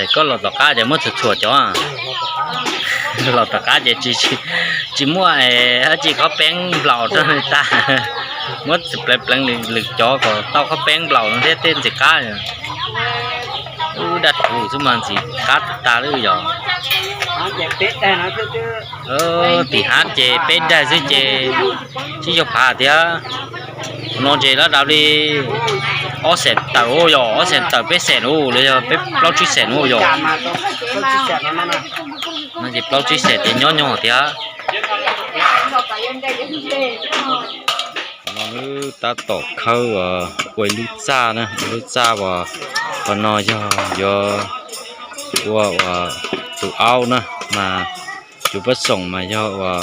Es koj los tom qab ces muab txhuam txhuam cov, los tom qab ces tsis muaj dab tsi qhob peeb nplaum rau nws tag, muab pleev pleev lwm cov kom tau qhob peeb nplaum no thiab tej ntxim qab. Wb dab rhuv xwb mas ntxim qab tag lawm yog. Tim hab ces peb daig xwb ces tsib caug phav thiab. No ces lawv dav li ob xees tawm, yog ob xees tawm peb xees ub los yog peb plaub tsib xees ub yog. No ces plaub tsib xees ces nyob nyog thiab. No wb tab tom khawb ua ib lub txaj na, ua lub txaj uas qhov no yog yuav ua tus aub na, mas cov pab xoom mas yog ua,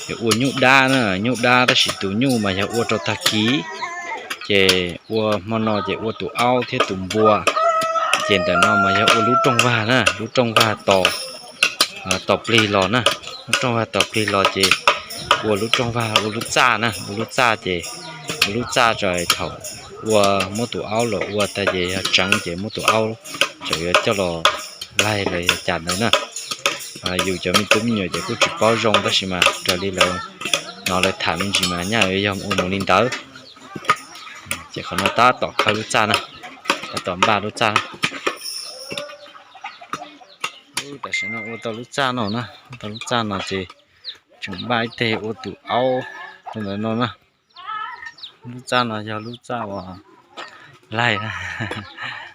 yog ua nyuj dab na, nyuj dab tab sis tus nyuj mas yog ua rau tag kis, ces ua hmo no ces ua tus aub thiab tus npua, ces ntawm no mas yog ua lub rooj vag na, lub rooj vag tos, tos plig los na, lub rooj vag tos plig los ces ua lub rooj vag ua lub txaj na, ua lub txaj ces ua lub txaj tso thaum ua muab tus aub los ua tag ces yog tseev ces muab tus aub tseem yuav coj los laig los yog cas ntawd na. Yus cov me tub me nyuam ces kuj tsis paub zoo tab sis mas raws li lawv hnov lawv tham me ntsis mas nyaj yuav yog ua mus li ntawd. Ces qhov no tab tom khawb lub txaj na, tab tom npaj lub txaj na. Tam sim no ua tau lub txaj no na, ua tau lub txaj no ces tseem npaj ib teg ua tus aub rau ntawm no na. Lub txaj no yog lub txaj uas laig,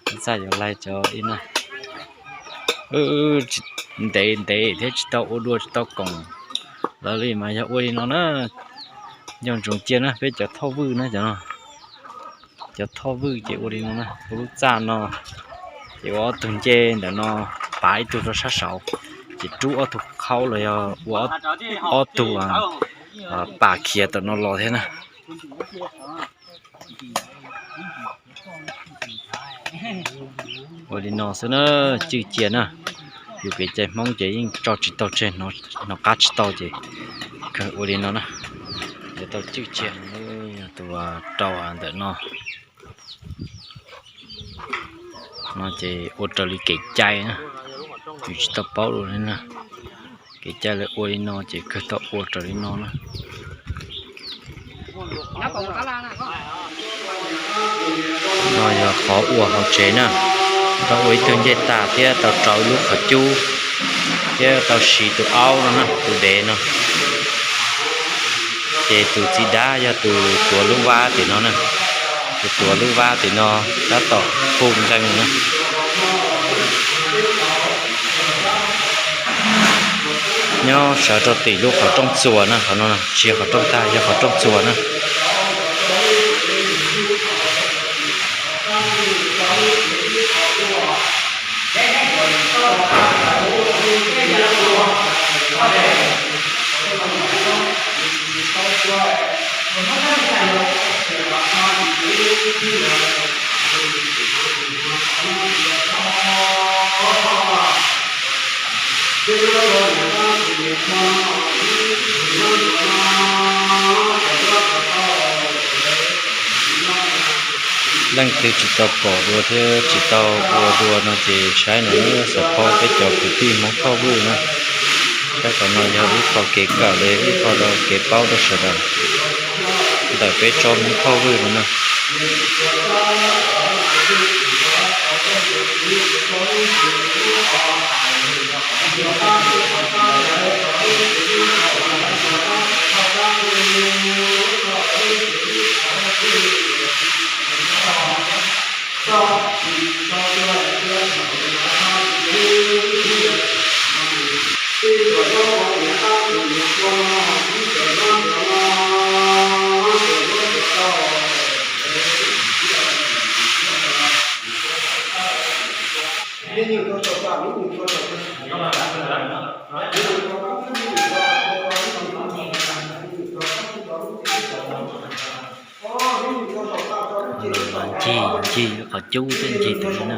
lub txaj yuav laig cov ib no. Ntev ntev thiab tsis tau ua dua tsis tau koom lawv li mas yog ua li no na. Nco ntsoov cia na, peb cov thoj vwj na, cov no, cov thoj vwj ces ua li no na, ua lub txaj no ces ua ob tug ncej ntawm no, pav ib tug rau sab saud, ces rub ob tug qhaub los yog ua ob tug pas khiav tom no los thiab na. Ua li no xwb na, cwj cia na. Yus kev cai Hmoob ces yeej tso tsis tau tseg, hnov qab tsis tau ces kawg ua li no na. Yuav tau cwj cia, yog tus rau ntawm no. No ces ua raws li kev cai na, yus tsis tau paub dua li na. Kev cai lawv ua li no ces kawg tau ua raws li no na. No yog qhov ua hauv tsev na, tau ua ib tug ncej tas thiab tau rau ib lub qhov cub thiab tau siv tus aub no na, tus dev no. Ces tus txiv dab yog tus tuav lub vab tim no na, tus tuav lub vab tim no tab tom hu nqeeg na. Nyob sawv rau tim lub qhov rooj txuas na, qhov no tsis yog qhov rooj tag, yog qhov rooj txuas na. Leej twg tsis tau pom dua thiab tsis tau ua dua no ces saib no, xav phob peb cov kwv tij Hmoob Thoj Vwj na. Saib qhov no yog ib qho kev kawm los yog ib qho rau kev paub rau sawv daws ntawm peb tsob Hmoob Thoj Vwj no na. Ncig ncig qhov cub thiab ncig tus no na.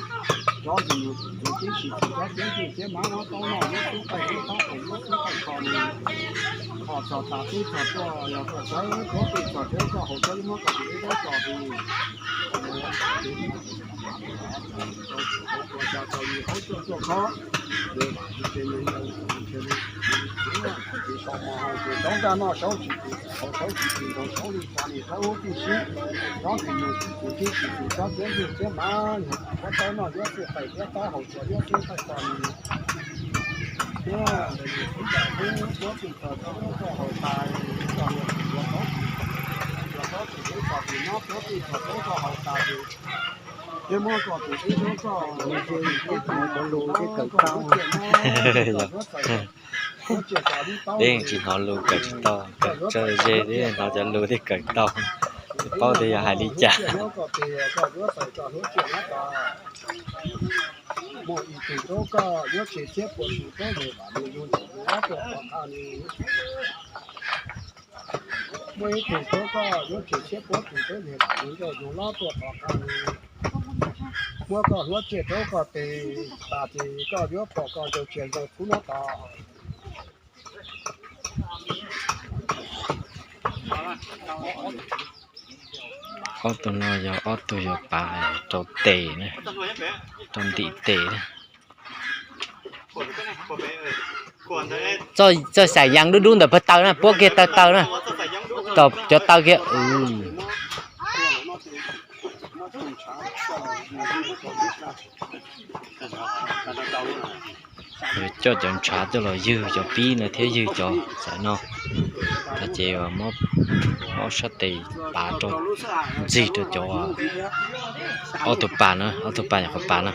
Cov ntxim mus ntxim tib si tsis cov txiab ntswg txiab mab nyob taub noj nyob xub qaij nyob taub qus nyob xub qaij kho li. Qhov txog tas tub txog tuaj los txog sawv tuab pij txog sawv koj haus sawv muab koj tus ib taub tso li. Ua cas tau yus haub tuaj tuaj khob, tsis tau mos hau ces cov nkaj noj saub tsis tus haus saub tsis tus nrog saub li cas li saub huab tib si. Cov ntxim mus ntxim tib si tsis cov txiab ntswg txiab mab yuav taub noj yuav xub qaij yuav taub haus tsuas yuav xub qaij kho li. Thiab ntawm yus xub ncaim xub tuab pij txog sawv tuab koj haus tas, koj yuav tsis yuav taub tsis yuav taub tsis yuav txog tsis nyob tuab pij txog sawv koj haus tas ces thiab muab koj tus ib taub koj hnov cov lus thiab kawm tau. Peb tsis hnov lus kawm tsis tau, kawm tso ze thiab hnov cov lus thiab kawm tau, tsis paub tias yog hais li cas. Muaj ib tug rau koj yuav tsis thiab puas tsis tuab yog vam mus yug ntxim mus ob tuaj tom qab ni. Muaj ib tug rau koj yuav tsis thiab puas tsis tuab yog vam mus yug lob tuaj tom qab ni. Muab koj hluav tsiaj rau koj tes tas ces koj yuav pom koj ncaug tsiaj ncaug txhub nab tas. Ob tug no yog ob tug yuav pav rau tes na, rau ntim tes na. Txoj xaim yees dub dub ntawm pawg taw na, puab kiag taw taw na, cov taw kiag. Coj cov ntshav coj los ywg cov pib no thiab ywg cov xaim no, no ces muab sab tes pav rau ntxig rau cov ob tug pas na, ob tug pas nyuam qhuav pas na.